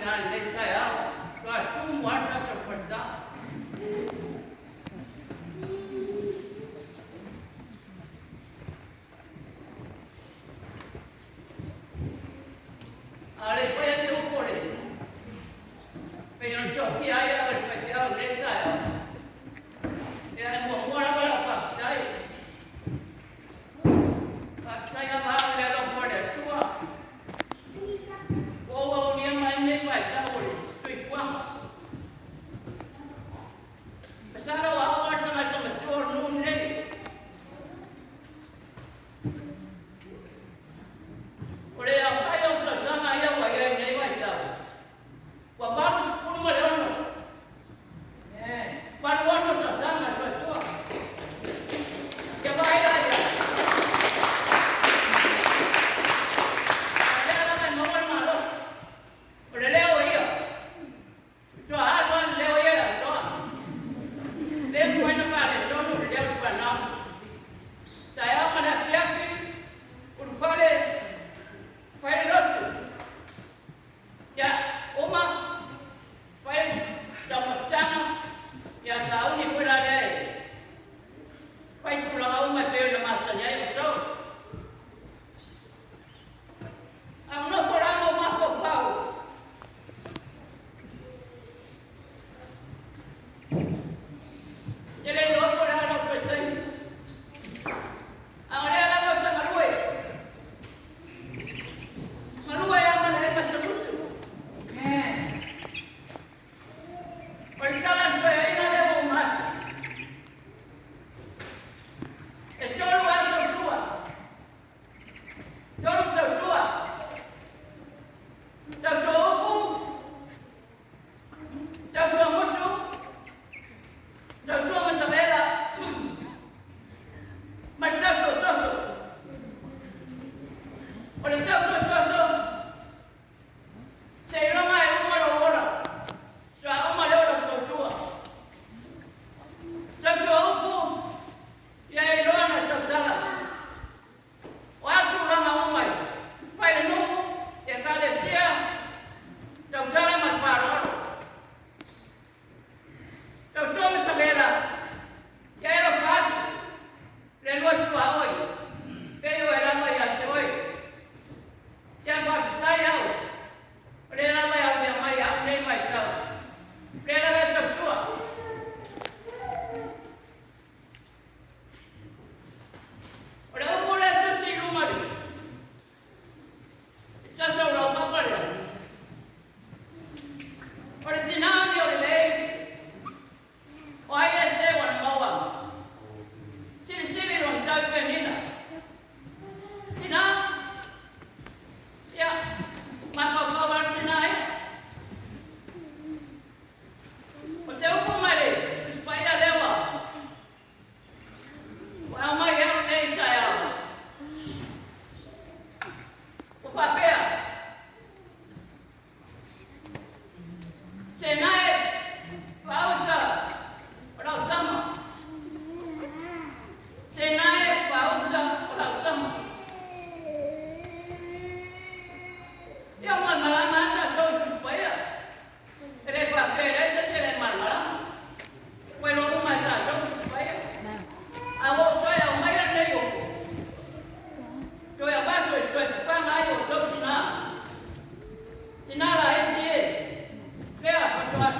faapena i lenei taeao, faatoa tumu lava le tatou falesa. A o le i faia se upu o le pei ona tofia ai au e le faifeau i lenei taeao, ia e muamua lava lau faafetai. Faafetai lava au i le alofa o le Atua ua ou aulia mai lenei vaitau o le soifuaga. Masalo ua oo lava le tagata matua o le nuu lenei. O le aofai o tausaga ia ua i ai i lenei vaitau, ua 86. 86 tausaga soifua. Ia vaai la i ai. A o lea lava e maua le malosi. O le leo ia. Faatoa alu lava le leo ia i le atoa. Le mafai ona faaletonu le leo o le fanau. Taeao ma le afiafi, ulufale, fai le lotu. Ia, uma, fai le taumafataga, ia sauni foi la lea e fai tulaga uma e pei ona masani ai outou. A o nofo la ma ou mafaufau, Te le iloa po o le a lou toe taimi. A o lea lava ou te galue. Galue lava ma le ai masalutu. O le tala a le toeaina lea ua uma atu. E tolu lava tautua. Tolu tautua. Tautua upu, tautua gutu, tautua matavela, ma le tautua toto. O le tautua toto, seiloga e uma lou ola, faatoa uma lea o lau tautua. Tautua upu, ia e iloa na tautala. O a tulaga uma e fai le nuu, Ekalesia, tautala ma le faaaloalo. Tautua matavela, ia e alofa atu le lua tuaoi, pei o e lava ia te oe. Ia faafetai au, o lea lava e aulia mai au nei vaitau, o lea lava e tautua. O le upu lea e tusi i luga i le tasa o lau papa lea, o le tina amio lelei, o ai e seu ana maua, silisili lona tau i penina. Tina, ia, mafaufau lava le tina ia. O se upu mai le Tusi Paia lea ua Ua aumai au nei taeao. Ua faapea, Tēnā e, whaauta o lau tama. Tēnā e, whaauta o lau tama. Ia o malamalama a tātou i Tusi Paia. E le faapea e leai se isi e le malamalama. Ua iloa uma e tatou Tusi Paia. A ua ou toe aumaia lenei upu, toe avatu e toe fafaga ai outou tina. Tina laiti e, lea faatoa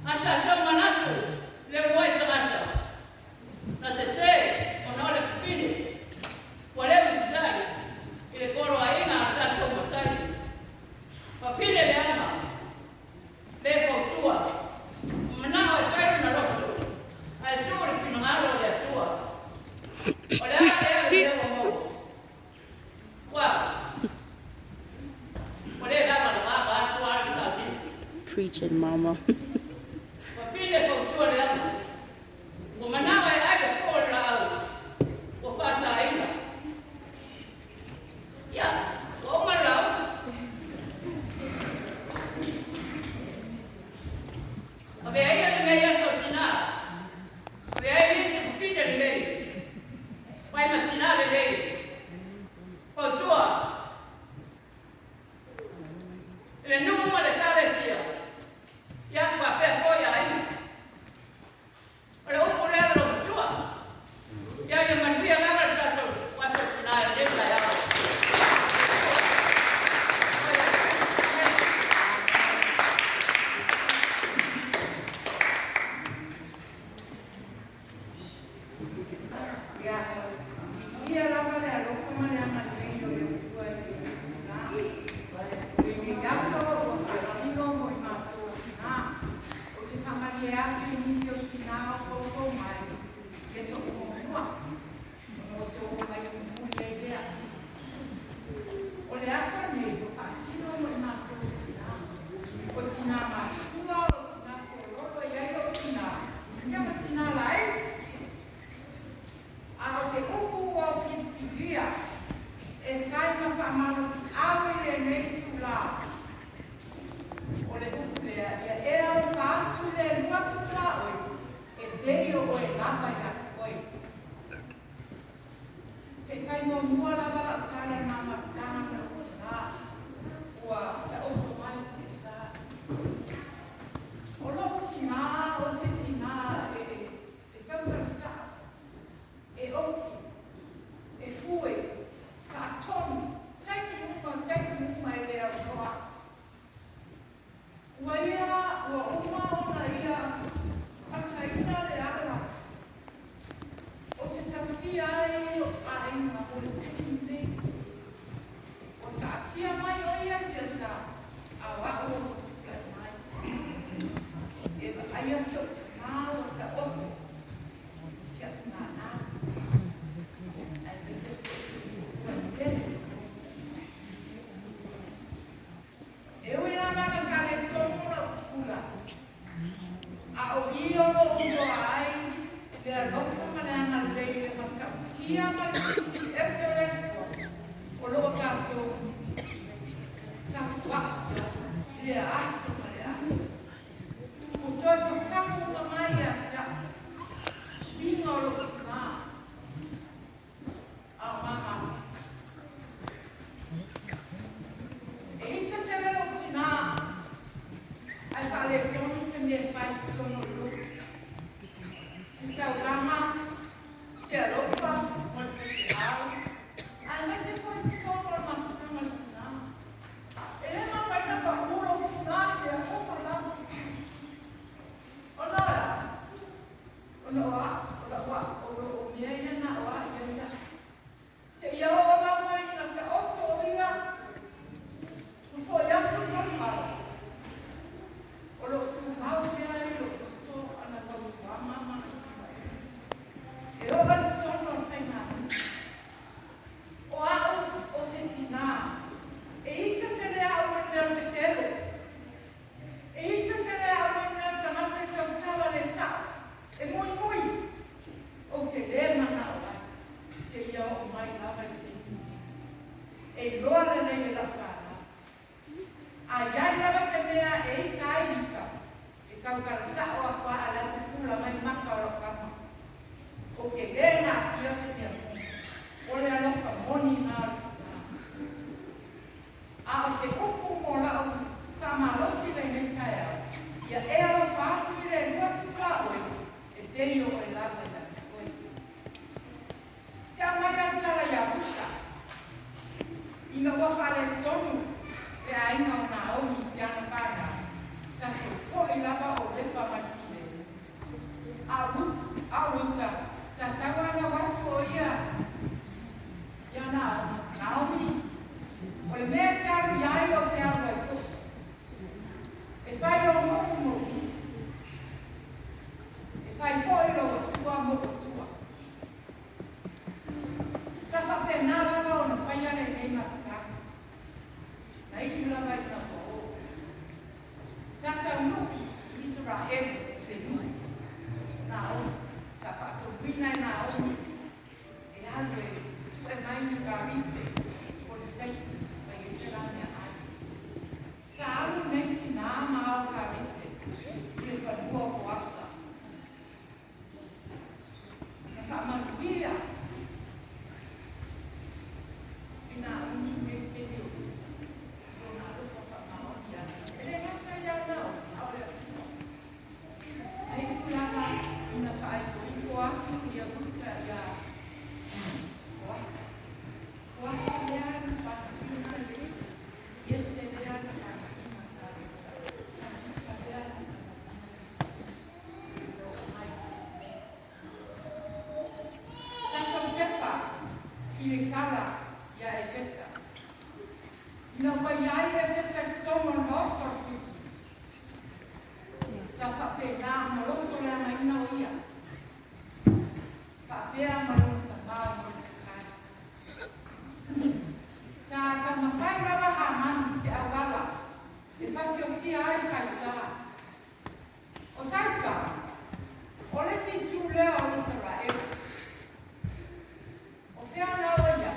A tatou manatu le uluai tagata na sese ona o le pipine ua le usitai i le poloaiga a tatou matai. Papine leaga, le fautua, manao e fai lona loto, ae tuu le finagalo o le Atua. O le a ea le mea ua maua? Ua ua le lavalava vaeatu lava le sauniga. Preach it, Mama. Papine fautua leaga, ua manao e ai le fo o le laau, ua faasaina. Ia, ua uma le lauga. Avea ia lenei aso o tinā, avea ai nisi papine lelei, fai ma tinā lelei, fautua i le nuu ma le ekalesia, ia faapea foi aiga. O le upu lea le loumatua, ia ia manuia lava le tatou aso o tinā i lenei taeao. Amen. Ia, viia lava le alofa ma le agalelei o le Atua i lenei itula. I lenei aso ua faasino mo i matou o tinā. Ou te faamalie atu i nisi o tinā o foufou mai i le so'o muamua, ona outou omai mulimuli ai lea. O le aso lenei ua faasino mo i matou o tinā. O tinā matutua, o tinā feoloolo e i ai lou tinā, ia ma tinā laiti. A o se upu ua ou filifilia e fai ma faamalosiau i lenei itulā, o le upu lea, Ia e alofa atu i le Alua tatuaʻoe, e pei o oe lava ia te oe. Se i fai muamua lava lau tala i le mamafutaga ma lou tinā ua taoto mai i tiasa. O lou tinā o se tinā e tautala saʻo, e oki, e fue, faatonu, taimi uma, taimi uma e le aunoa. Ua ia, ua uma ona ia asaina le ala ou te tausia ai lou aiga mo le taimi lenei. Ua taatia mai ʻo ia i tiasa, a o aʻu ua matulai mai. E vaai atu ou tamā ua taoto i si aʻu nānā, aemaise foi o se ua tele. E ui lava ina faaletonu lau pupula, a o i o lo o iloa ai le alofa ma le agalelei i le matautia ma le Silisili Ese o le Atua o lo o tatou tapuai i lea aso ma lea aso. Ua toe fafagu uma mai ia te au uiga o lou tinā a o mama. E ita tele lou tinā, ae faaletonu se mea e fai i totonu o le lotu. Se taulaga, se alofa mo le faifeau, aemaise foi i totonu o le mafutaga o le tinā. E le mafai ona pau lou tinā i le uma lava. Ona o le a? Ona o au, o lau au, o lo o mea ia na o au ia ia. Seia oo lava ina taoto o ia, ua foi atu le malumalu, o lo o tumau pea i lou toto ana tautuama ma ana tamaiti. E oo i totonu o le faigamua. O au o se tinā, e ita tele au i le mea o le petelo. E ita tele au i le mea o le tagata e tautala le saʻo, e muimui. Ou te lē manao ai, seia oo mai lava i le taimi nei. E iloa lelei e lau fanau. A iai lava se mea e ita ai ita, e tautala saʻo atu a ae la e pupula mai maka o lau tama. Ou te lē natia se mea moni, o le alofa moni na o le tinā. A o se upu mo lau faamalosi lenei taeao, ia e alofa atu i le Alua tutuaʻoe, e pei o oe lava ia te oe. Te aumai a le tala iā Ruta, ina ua faaletonu le aiga o Naomi i ana fanau, sa toe foi lava o Orepa ma Fa'ase'e le nuu Naomi sa fa'atoluina e Naomi e alu e su'e mai ni karite o le saisi mai e te la mea'ai. Sa alu nei tinā ma ao karite i le fanua o Koasa. Na fa'amanuia e Naomi me tele o lona alofa fa'amaoni ana. E lē gata iā Naomi a o le atunuu. Ai tulaga ina fa'aipoipo atu ia Ruta iā Koasa. Koasa lea na fa'ataʻina le Iese lea na fa'ataʻina sa Ruta lea na mai. Tatou tepa i le tala iā Eseta. Ina ua iai Eseta i totonu o le maota o le tupu. Sa fa'apena ona loto leagaina o ia fa'apea ma lona tamā o Moletakai. Sa taumafai lava Hamanu i se auala e fasiokia ai Saula. O Saula, o le isi itu lea o Isaraelu. O fea la o ia?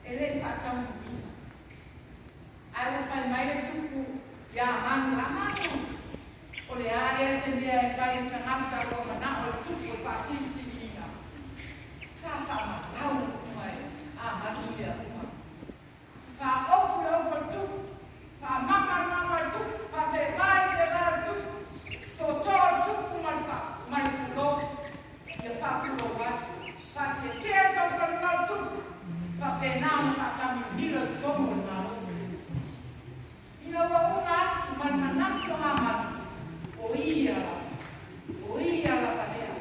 E lē fa'ataunuuina. Ae ua fai mai le tupu iā Hamanu, Hamanu, o le a ea se mea e fai i le tagata ua mana'o le tupu e fa'asilisiliina? Sa fa'amalau uma e Hamanu mea uma. Fa'aofu le ofu a le tupu, fa'amaga le maga a le tupu, fa'ase'evā i se'evā le tupu, tootoo le tupu ma le ma le pulou, ia fa'apulou atu, fa'atietie le taufaliga o le tupu, fa'apena ona fa'atagilogilo i totonu o le Malo. Ina ua uma atu ma le manatu o Hamanu, o ia lava, o ia lava lea.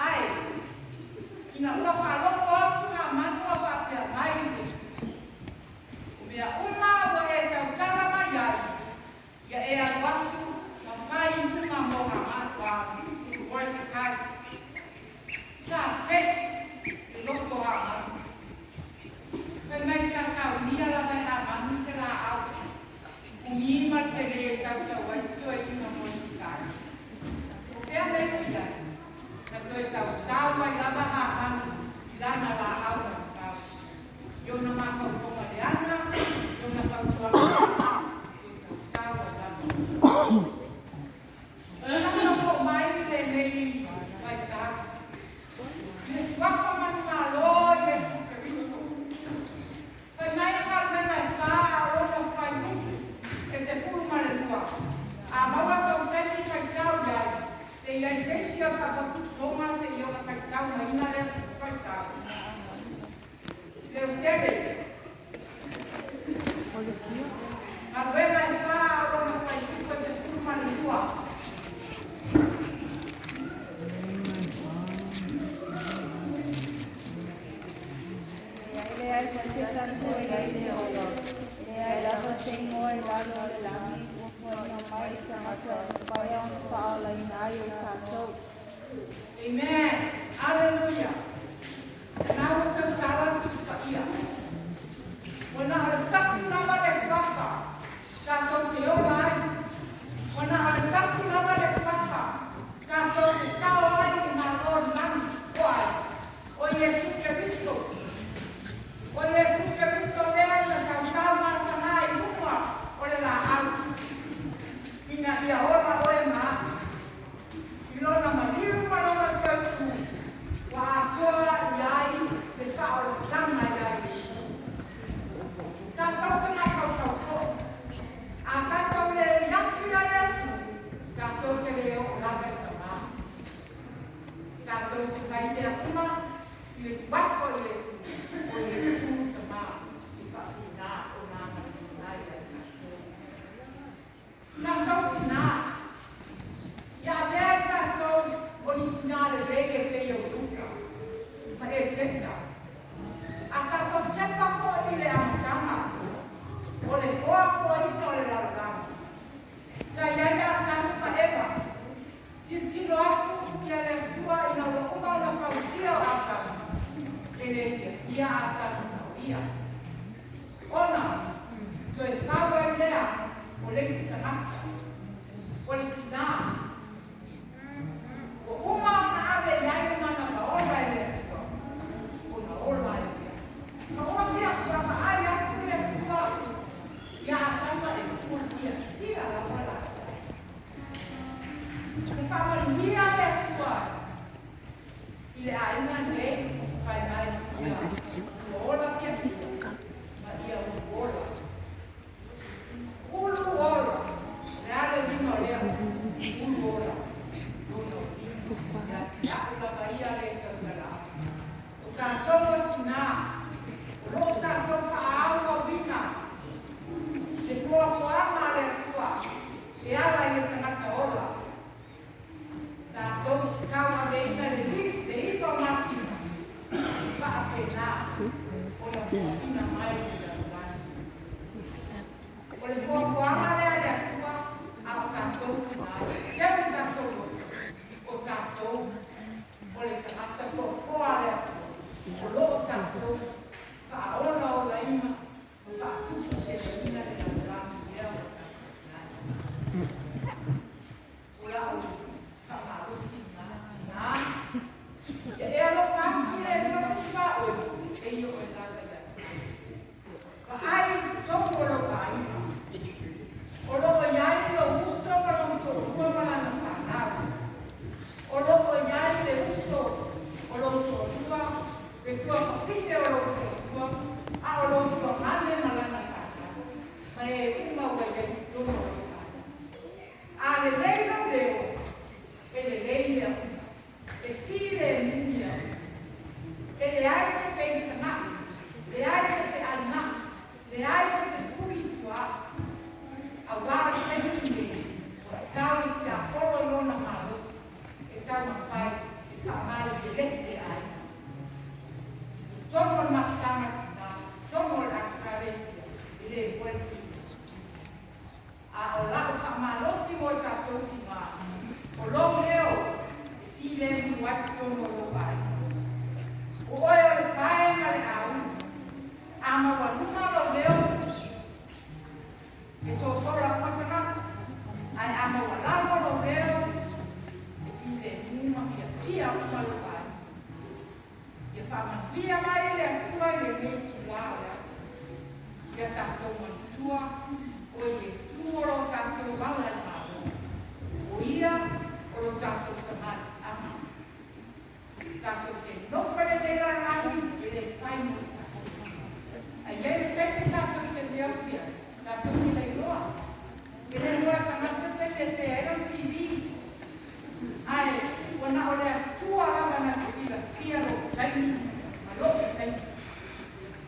Ae, ina ua fa'alogo atu Hamanu ua fa'apea mai le tupu, o mea uma ua e tautala mai ai, ia e alu atu ma fai iuga mo Hamanu a Moletekai. Sa fe'i le loto o Hamanu. Fai mai sa saunia lava e Hamanu se la'au umi ma le telē e tautau ai se toeaina Moletekai. O fea mea ua i ai? Na toe tautau ai lava Hamanu i lana la'au maʻimau. I ona mafaufauga leaga, i ona fautuaga leaga, toe tautau ai lava. Tatou oo mai i lenei vaitau i le suafa manumalo Iesu Keriso. Fai mai le galuega e fa a o lona fuaiupu e 12. A maua sou taimi faitau i ai, e i ai se isi o le fa'afatututoga se'ia ona faitau maiga lea faitau. Leutele. Galuega e fa a o lona fuaiupu e 12. E leai ma se tatou e i le ola. E leai lava se igoa i lalo o le lagi ua tuuina mai i tagata e mafai ona fa'aolaina ai o tatou. Amen. Aleluia. Na ua tautala le Tusi Paia. Ua na o le tasi lava le suafa tatou te ola ai. Ua na o le tasi lava le suafa tatou te sao ai i le Malo o le lagi o ai. O Iesu Keriso. O Iesu Keriso lea na tautau matagā i luga o le la'au ina ia ola oe ma a'u. I lona maliu ma lona toe tū, ua atoa i ai le fa'aolataga iā Iesu. Tatou te mafaufau fo'i. A tatou le uli atu iā Iesu, tatou te lē oo lava i Tamā. Tatou te fai mea uma i le suafa o Iesu, o Iesu Tamā e fa'apena ona agalelei mai ia i tatou. Tatou tinā. E faamanuia le Atua i le aiga nei fai mai ia ua ola fiafia ma ia ulu ola. Ulu ola. Le a le uiga o lea ulu ola? Lona uiga, ia te a'u lava ia le tautala atu. O tatou o tinā, o lo o tatou faaauauina le foafoaga a le Atua e ala i le tagata ola. Tatou te tauaveina le le iva o masina e faapena ona foaina mai le lalolagi. O le foafoaga lea a le Atua a o tatou tinā, e keu i tatou loto, o tatou o le tagata foafoa a le Atua, o lo o tatou faaolaolaina ma faatuputeleina le lalolagi lea ua tatou i ai. O lau faamalosi lena tinā, ia e alofa atu i le limataifāoi e i oe lava ia te oe. Vaai i totonu o lou aiga, o lo o i ai lou uso ma lou toalua ma lana fanau. O lo o i ai le uso o lou toalua, le tuafafine o lou toalua, a o lou tuagane ma lana fanau, ma e uma ua i ai i totonu o lou aiga. A lelei lou leo, e lelei mea uma, e filemu mea uma. E leai se feitagaʻi, leai se feainaʻi, leai se fefulifuaʻi, auā o le taimi lenei ua tau i tiapolo i lona malosi e taumafai e faamalielehe aiga. I totonu o le mafutaga tinā, i totonu o le Ekalesia, e le moe le tino. A o lau faamalosi mo i tatou tinā, o lou leo e filemu ai totonu o lou aiga. O oe o le pae ma le auli. A maualuga lou leo, e sosola uma tagata, ae a maualalo lou leo, e filemu ma fiafia uma lou aiga. Ia faamanuia mai e le Atua i lenei itulā o le aso. Ia tatou manatua o Iesu o lo tatou ala i le Malo. O ia o lo tatou Tamaliiaga. Tatou te nofo i lenei lalolagi e le fai mo i tatou. Ae i ai le taimi tatou te veoti ai, tatou te le iloa. E le iloa e tagata taimi e pea ai lana TV. Ae ua na o le Atua lava na te silafia lou taimi ma lou taimi.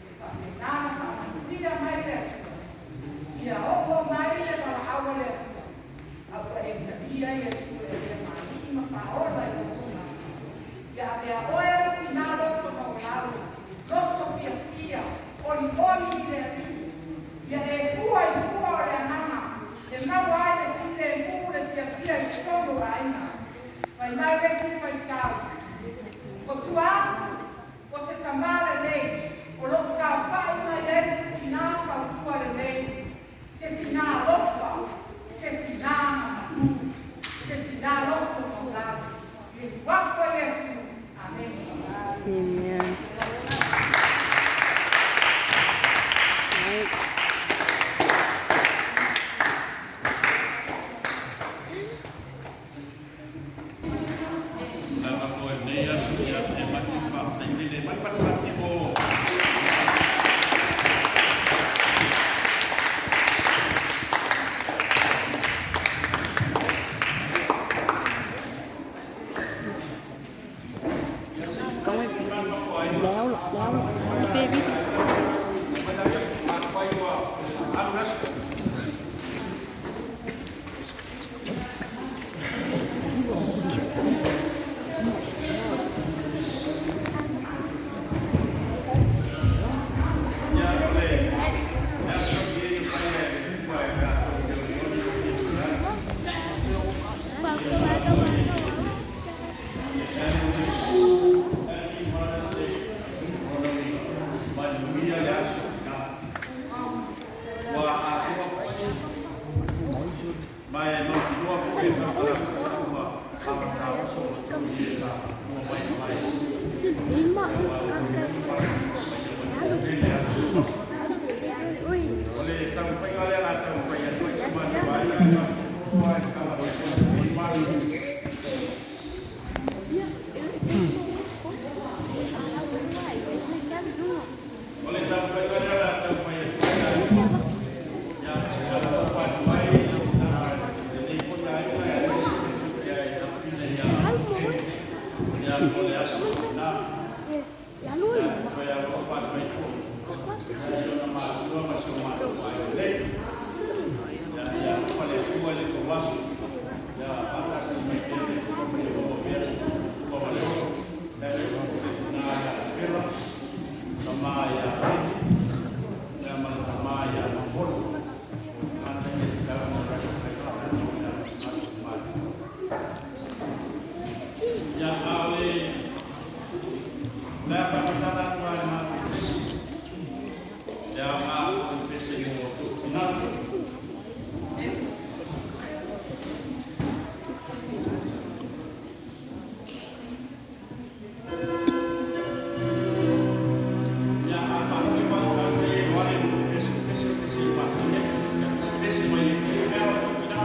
E faapena ona faamanuia mai le Atua. Ia oo mai le valaau a le Atua, a ua e talia Iesu e avea ma Alii ma Paola i lou olaga. Ia avea oe o tinā loto maualalo, loto fiafia, olioli i le Alii. Ia e fua i fua o le agaga, e maua ai le filemu, le fiafia i totonu o aiga. Fai mai le isi faitau, O tua atu o se tama lelei, o lo o saofaʻi mai ai se tinā fautua lelei, se tinā alofa, se tinā mamalu, se tinā loto maualalo. I le Suafa o Iesu. Amene. Amen. Right. Lava foi nei aso ia te mati whāwhai tele mai patipati mo. ก็ไม่แล้วหรอกแล้วหรอกพี่เป้พี่ Manuia le aso tina. Ua atoa foi ma e mautinoa foi e tautala ua amatā oso o le tau i e sa mua mai mai. Ia ua tele atu. O le taumafaiga lea la taumafai atu ai se manu ai ai o ai tala o le malu. Ia o le aso na. Ia toe alofa atu ai foi i ona matua ma si o matou aiga nei. Ia ia alofa le Atua i le tou aso. Ia faatasi mai pea le Atua ma ia maua pea le tua ma le ola. Ia le le tina ia Pela, tama ia Levi, ia ma le tama ia Mapolo. O tagata ia e tatau ona tatou fai faatasi i a matou matua. Ia a o le le a faamatala atu lava i le matou pese. Le aoga foi le pese mo outou tina. Ia a faalogo ifo lava le tagata ia i le nuu pese, pese, pese i masani ai. Ia pese, pese mai ai foi mea o outou tina.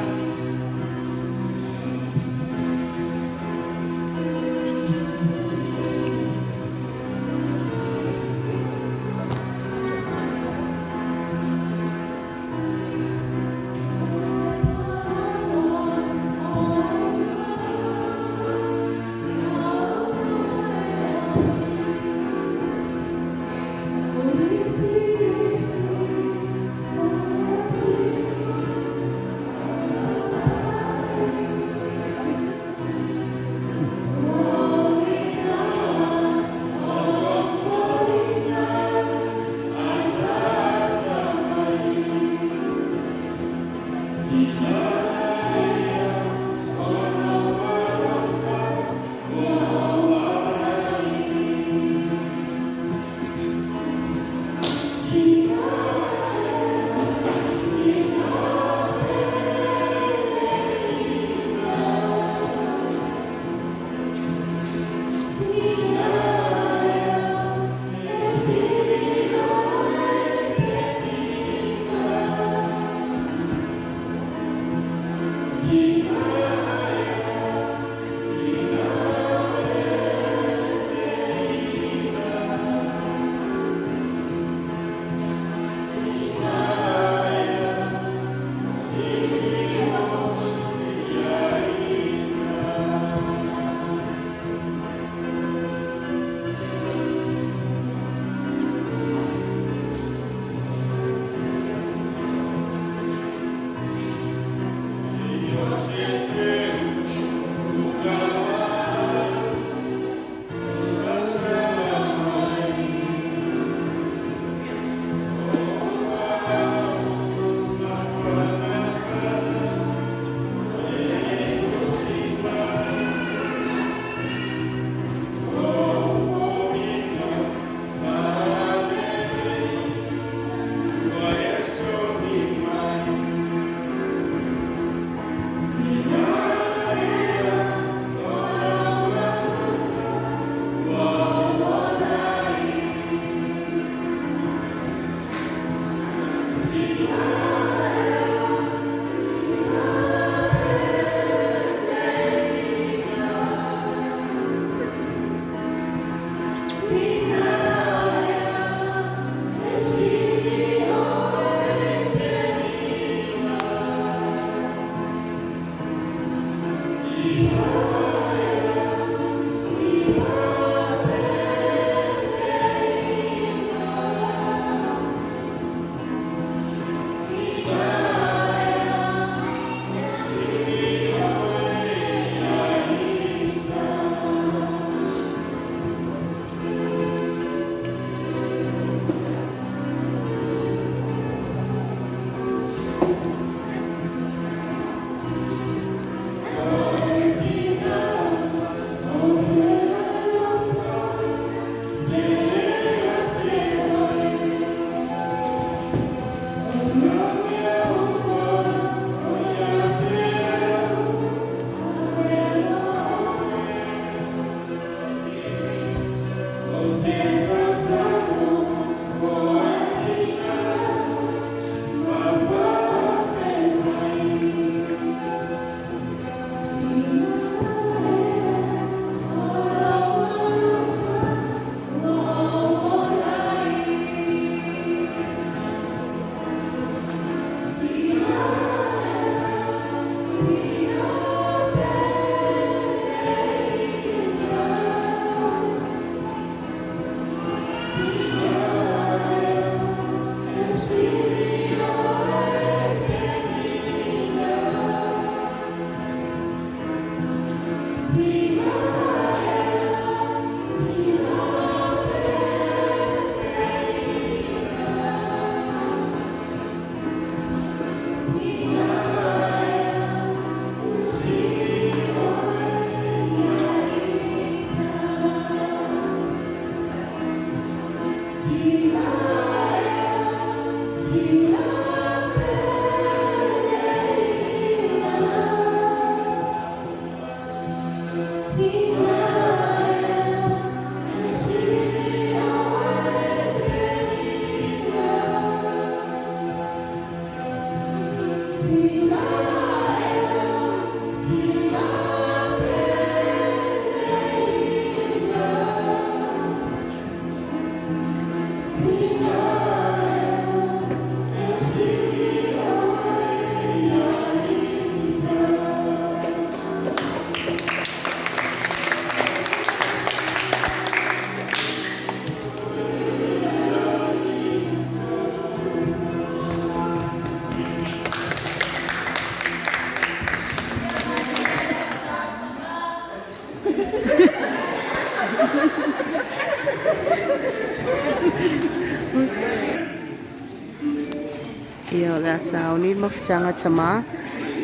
le a sauni le mafutaga a tamā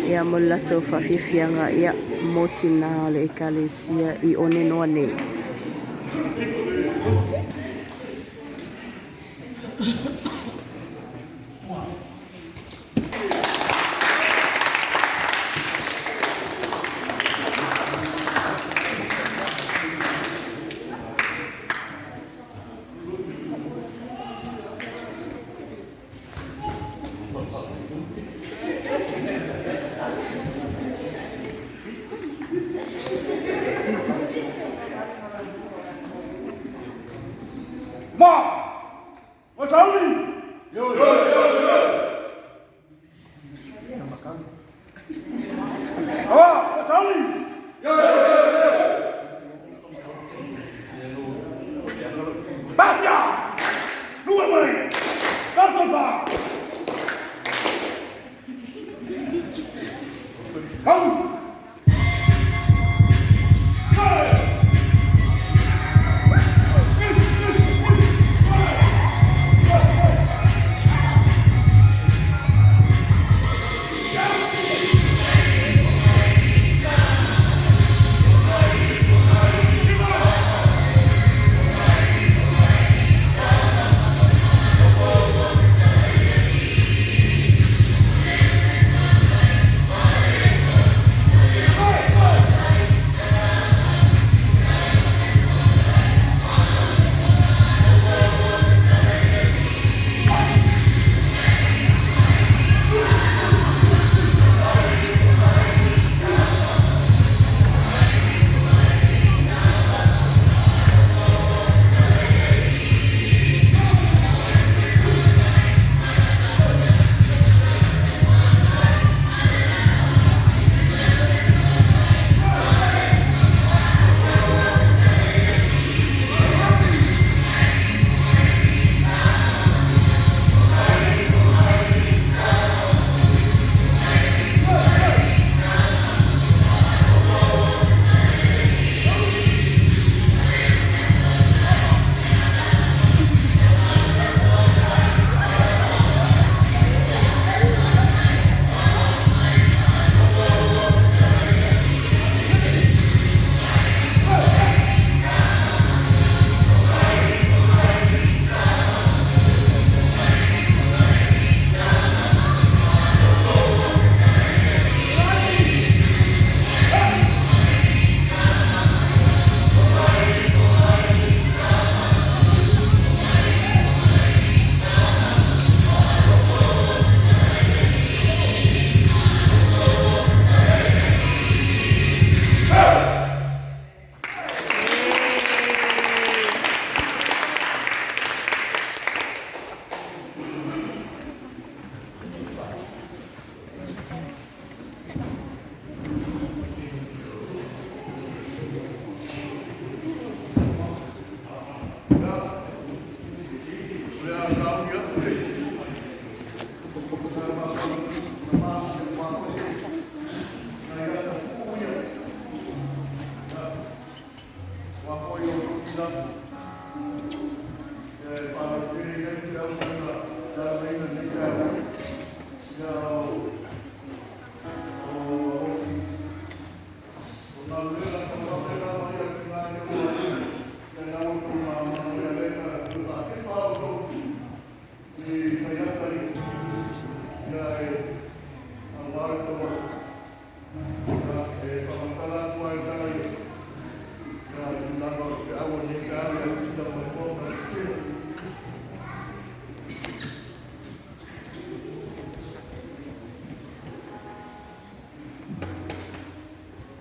ia mo le latou faafiafiaga ia mo tinā o le ekalesia i Onenoa nei.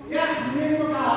Yeah,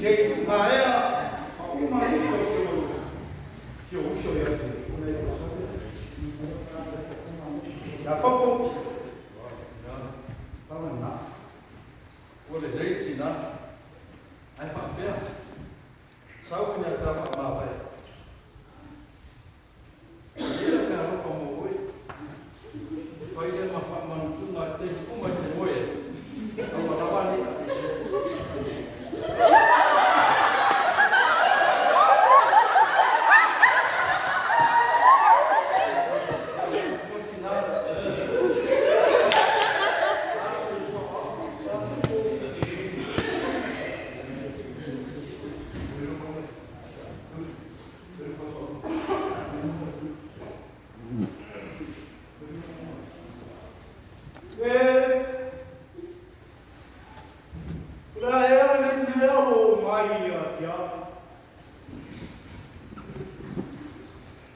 Se i maea faauma ai si ou uso ia te. Iakopo. Tala lena. Ua lelei tinā, ae faapea, sau i ni ata faamavae. Malie la meaalofa mo oe, e fai lea ma faamanutuga i taimi uma e te moe ai, aua lava ne i aveesea. E o le a ea lenei mea ua oo mai ia te au?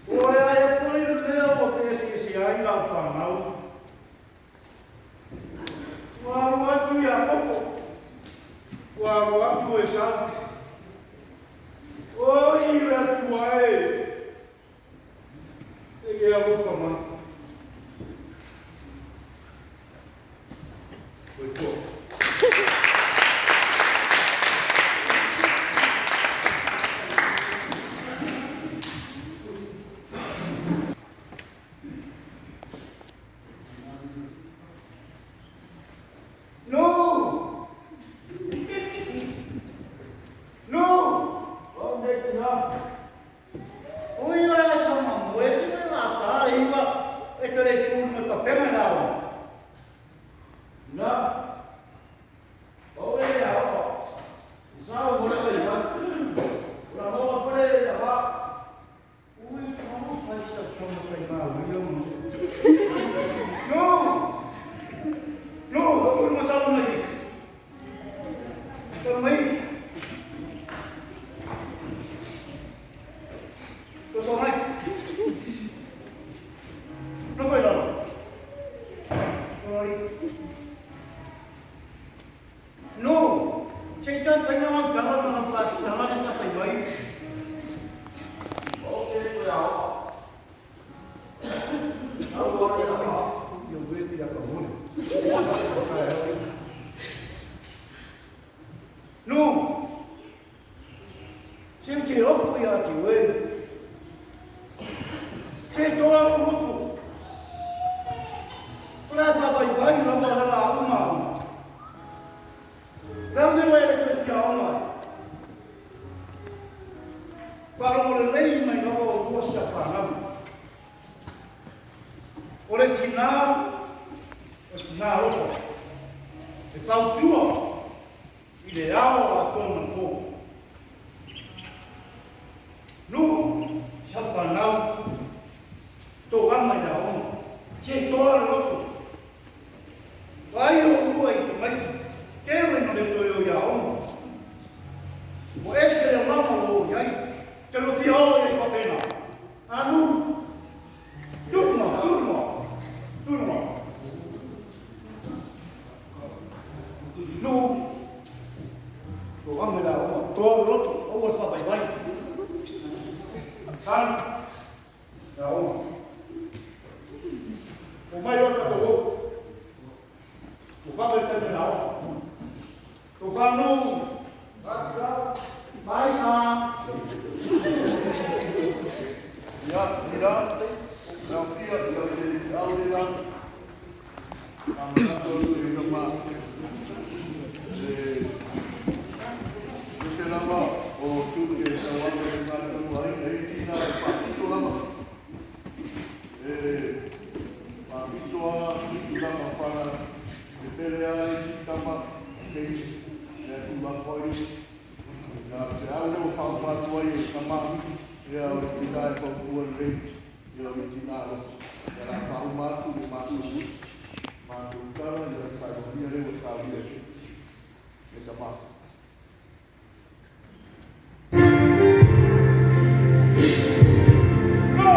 Po o le a ea foi le mea ua feeseese ai lau fanau? Ua alu atu Iakopo, ua alu atu Esau. Oi le Atua e, e e alofa mai. Soifua. No! No! O nei tinā. Oi la sa mamoe se me la ta le iva e te le ku ma tapenga na o. Na. O e a o. Sa o mo le iva. Ula mo ma fole la va. Ui tau fai sa sona fai ma ui o mo. No! No! Ui ma sa mai. Sa mai. To sa mai. No fai la. Oi. No! Che chan fai na tala na pa tala na sa fai mai. O ke ko ya o. Au o le va. Io vedi la comune. No! Se te ofo ia te oe. Se toa o motu. O la fa vai vai la ma la uma. La ne oe le te fia ona. Paro mo le lei mai lava o lua sia whanau. O le tina, o tina alofa. E fautua i le ao a tōna pō. Nuhu, sa whanau, tō ama i a ona. Che toa le loto. Vai o ua i te maiti, teo e no le toe o ia ona. O ese le lama o iai, te lo fia o i papena. Anu, turuma, turuma, turuma. Nuhu, tō ama i a ona, toa le loto, o ua whapai vai. San, ia ona. O mai o tatou o. O papa i tane na ona. O whanu, mai sa. Ia, ira, lau fia, lau te au le la. A manatu atu i ka ma. E, se lava o tute e tau anga i mātou ai, e tina e whapito lava. E, whapito a itu lava whana, e pere ai ki tama, kei, e tu lako ai. Ia, te au leo whapatu ai e kama, ia o tina e whapua lei, ia o tina alofa. Ia la whauma atu le mātou, mātou tala, ia whai leo sauia e kama. No!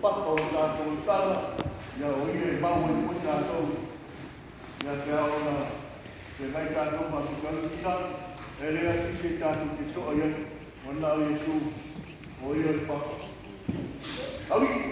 papa o le tatou olataga, ia o ia e mau ai foi tatou, ia pe a ona feagai tatou ma faafitauli tina, e leai se isi tatou te to'a i ai, ua na o Iesu, o ia le papa. Auli'i!